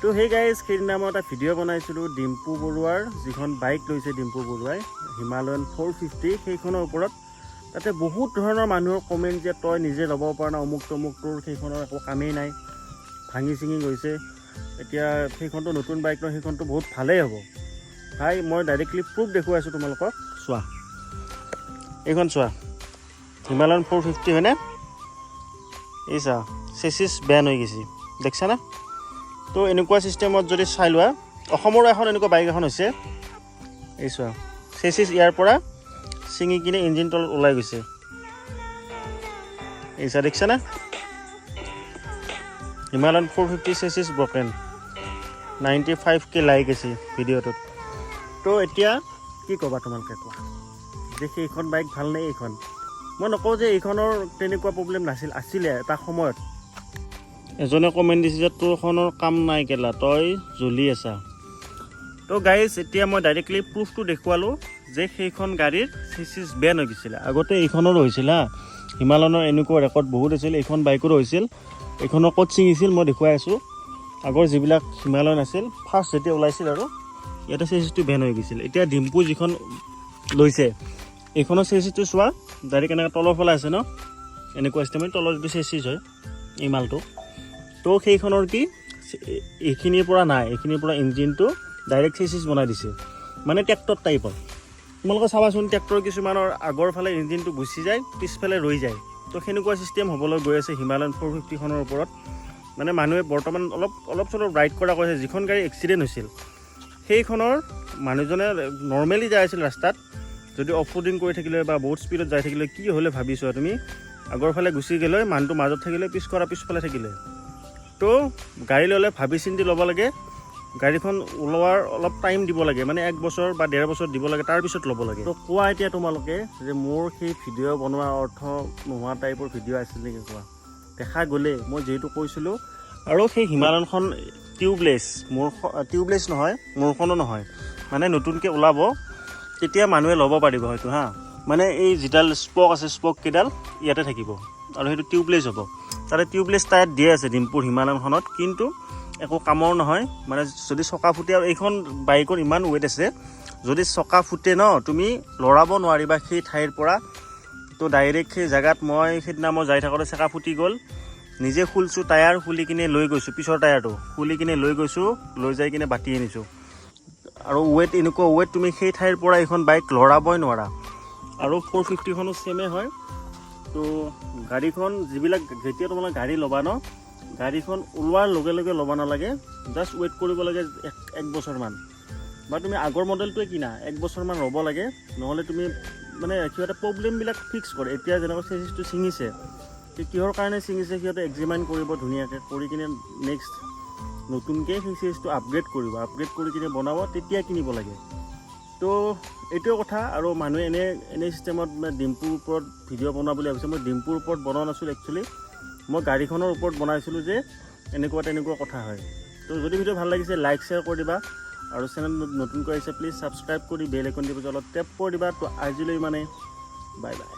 তো সেই গাইজ, সেইদিনা মই এটা ভিডিঅ' বনাইছিলোঁ ডিম্পু বৰুৱাৰ, যিখন বাইক লৈছে ডিম্পু বৰুৱাই, হিমালয়ান 450, সেইখনৰ ওপৰত। তাতে বহুত ধৰণৰ মানুহৰ কমেণ্ট যে তই নিজে ল'ব পৰা নাই, অমুক তমুক, তোৰ সেইখনৰ একো কামেই নাই, ভাঙি চিঙি গৈছে, এতিয়া সেইখনটো নতুন বাইক নহয়, সেইখনটো বহুত ভালেই হ'ব। ভাই, মই ডাইৰেক্টলি প্ৰুফ দেখুৱাই আছোঁ তোমালোকক। চোৱা, এইখন চোৱা, হিমালয়ান 450 হয়নে? এই চা, চেচিছ বেণ্ড হৈ গৈছে, দেখছানে? তো এনেকুৱা ছিষ্টেমত যদি চাই লোৱা, অসমৰো এখন এনেকুৱা বাইক এখন হৈছে। এই চোৱা, চেচিছ ইয়াৰ পৰা ছিঙি কিনে ইঞ্জিন তলত ওলাই গৈছে। এই চোৱা, দেখিছানে? Himalayan 450 chassis broken, 95K like আছে ভিডিঅ'টোত। তো এতিয়া কি ক'বা তোমালোকে কোৱা যে সেইখন বাইক ভালনে এইখন? মই নকওঁ যে এইখনৰ তেনেকুৱা প্ৰব্লেম নাছিল, আছিলে এটা সময়ত। এজনে কমেণ্ট দিছে যে তোৰখনৰ কাম নাই কেলা, তই জ্বলি আছা। তো গাইজ, এতিয়া মই ডাইৰেক্টলি প্ৰুফটো দেখুৱালোঁ যে সেইখন গাড়ীৰ চেচিছ বেণ্ড হৈ গৈছিলে। আগতে এইখনৰো হৈছিল। হা, হিমালয়নৰ এনেকুৱা ৰেকৰ্ড বহুত আছিল। এইখন বাইকৰো হৈছিল। এইখনৰ ক'ত ছিঙিছিল মই দেখুৱাই আছোঁ। আগৰ যিবিলাক হিমালয়ন আছিল, ফাৰ্ষ্ট যেতিয়া ওলাইছিল আৰু ইয়াতে চেচিছটো বেণ্ড হৈ গৈছিল। এতিয়া ডিম্পু যিখন লৈছে, এইখনৰ চেচিছটো চোৱা, ডাইৰেক্ট এনেকৈ তলৰ ফালে আছে ন? এনেকুৱা ষ্টেমেণ্ট তলৰ যিটো চেচিছ হয় এই মালটো। তো সেইখনৰ কি এইখিনিৰ পৰা নাই, এইখিনিৰ পৰা ইঞ্জিনটো ডাইৰেক্ট চেচিছ বনাই দিছে, মানে ট্ৰেক্টৰ টাইপৰ। তোমালোকে চাবাচোন, ট্ৰেক্টৰ কিছুমানৰ আগৰ ফালে ইঞ্জিনটো গুচি যায়, পিছফালে ৰৈ যায়। তো সেনেকুৱা ছিষ্টেম হ'বলৈ গৈ আছে হিমালয়ান 450খনৰ ওপৰত। মানে মানুহে বৰ্তমান অলপ অলপ চলপ ৰাইড কৰা কৈছে। যিখন গাড়ী এক্সিডেণ্ট হৈছিল, সেইখনৰ মানুহজনে নৰ্মেলি যাই আছিল ৰাস্তাত। যদি অফ ৰোডিং কৰি থাকিলে বা বহুত স্পীডত যাই থাকিলে কি হ'লে ভাবিছোৱা তুমি। আগৰ ফালে গুচি গ'লে, মানুহটো মাজত থাকিলে, পিছ কৰা পিছফালে থাকিলে। তো গাড়ী ল'লে ভাবি চিন্তি ল'ব লাগে। গাড়ীখন ওলোৱাৰ অলপ টাইম দিব লাগে, মানে এক বছৰ বা ডেৰ বছৰ দিব লাগে, তাৰপিছত ল'ব লাগে। তো কোৱা এতিয়া তোমালোকে যে মোৰ সেই ভিডিঅ' বনোৱাৰ অৰ্থ নোহোৱা টাইপৰ ভিডিঅ' আছিল নেকি কোৱা? দেখা গ'লেই মই যিহেতু কৈছিলোঁ। আৰু সেই হিমালয়নখন টিউবলেছ, মোৰ টিউবলেছ নহয়, মোৰখনো নহয়। মানে নতুনকৈ ওলাব, তেতিয়া মানুহে ল'ব পাৰিব হয়তো। হা, মানে এই যিডাল স্পক আছে, স্পককেইডাল ইয়াতে থাকিব আৰু সেইটো টিউবলেছ হ'ব। তাতে টিউবলেছ টায়াৰ দিয়ে আছে ডিম্পুৰ হিমালয়নখনত, কিন্তু একো কামৰ নহয়। মানে যদি চকা ফুটে, আৰু এইখন বাইকৰ ইমান ৱেইট আছে, যদি চকা ফুটে ন, তুমি লৰাব নোৱাৰিবা সেই ঠাইৰ পৰা। তো ডাইৰেক্ট সেই জেগাত মই সেইদিনা মই যাই থাকোঁতে চকা ফুটি গ'ল। নিজে খুলছোঁ টায়াৰ, খুলি কিনে লৈ গৈছোঁ। পিছৰ টায়াৰটো খুলি কিনে লৈ গৈছোঁ, লৈ যাই কিনে বাতি আনিছোঁ। আৰু ৱেইট, এনেকুৱা ৱেইট, তুমি সেই ঠাইৰ পৰা এইখন বাইক লৰাবই নোৱাৰা। আৰু 450খনো ছেমে হয়। তো গাড়ীখন যিবিলাক, যেতিয়া তোমালোকে গাড়ী ল'বা ন, গাড়ীখন ওলোৱাৰ লগে লগে ল'ব নালাগে। জাষ্ট ৱেইট কৰিব লাগে এক বছৰমান, বা তুমি আগৰ মডেলটোৱে কিনা, এক বছৰমান ৰ'ব লাগে। নহ'লে তুমি মানে সিহঁতে প্ৰব্লেমবিলাক ফিক্স কৰে। এতিয়া যেনেকৈ চেচিছটো ছিঙিছে, কিহৰ কাৰণে ছিঙিছে সিহঁতে এক্সামাইন কৰিব ধুনীয়াকৈ কৰি কিনে, নেক্সট নতুনকৈ সেই চেচিছটো আপগ্ৰেড কৰিব, আপগ্ৰেড কৰি কিনে বনাব, তেতিয়া কিনিব লাগে। তো এইটোৱে কথা। আৰু মানুহে এনে এনে চিষ্টেমত মানে ডিম্পুৰ ওপৰত ভিডিঅ' বনোৱা বুলি ভাবিছে। মই ডিম্পুৰ ওপৰত বনোৱা নাছিলোঁ একচুৱেলি, মই গাড়ীখনৰ ওপৰত বনাইছিলোঁ যে এনেকুৱা তেনেকুৱা কথা হয়। তো যদি ভিডিঅ' ভাল লাগিছে, লাইক শ্বেয়াৰ কৰি দিবা আৰু চেনেল নতুনকৈ আহিছে, প্লিজ ছাবস্ক্ৰাইব কৰি বেল আইকন দিব, অলপ টেপ কৰি দিবা। তো আজিলৈ মানে বাই বাই।